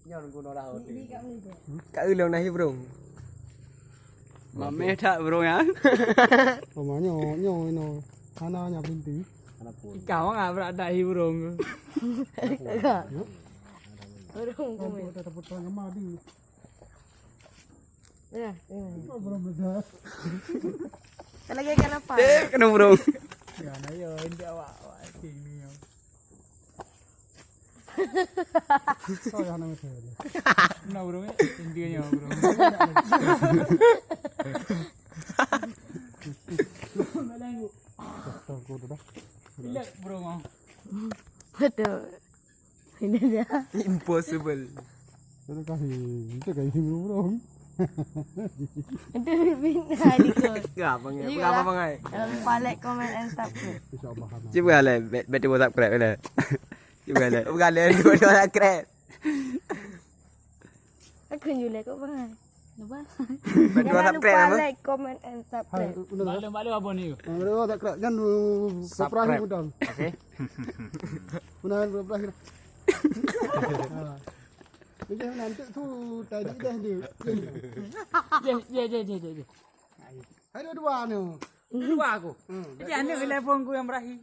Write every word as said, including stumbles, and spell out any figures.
Nyoe guna dah. Ka ulông dah hi burông. Mameh that burông ya. Pama nyoe, nyoe, nyoe. Hana nya berhenti. Kau ngah berat dah hi burông. Burông. Ada tepuk tangan mah di. Ya, ya. Apa belum betul? Kalau dia kan apa? Eh, kena burung. Ya, nah, ya, ini awak, awak sini. Oh, ya, nama saya. Kena burung, eh? Intinya burung. Belenggu. Bila burung, oh. Betul. Ini dia. Impossible. Itu kali, itu kali burung. Itu bina di kot. Enggak, Bang. Jadi, enggak apa, Bang, ai. Jangan lupa like, comment, and subscribe. Insya Allah. Cuba lah, bet, bet dua subscribe lah. Cuba lah. Bukan lah, dua, dua subscribe. Aku nyulai kau, Bang, ai. Lupa. Bet dua subscribe apa? Jangan lupa like, comment, and subscribe. Hai, udah. Maklum, maklum, abon ni. Ah, dua subscribe. Jangan lupa subscribe. Mudah. Okey. Mudah, mudah. Ah. Jadi, nanti tu tadi dah dia. Ye, ye, ye, ye, ye, ye. Hai dua-dua ni. Dua aku. Hmm. Jadi, aneuk telepon ku yang berahi.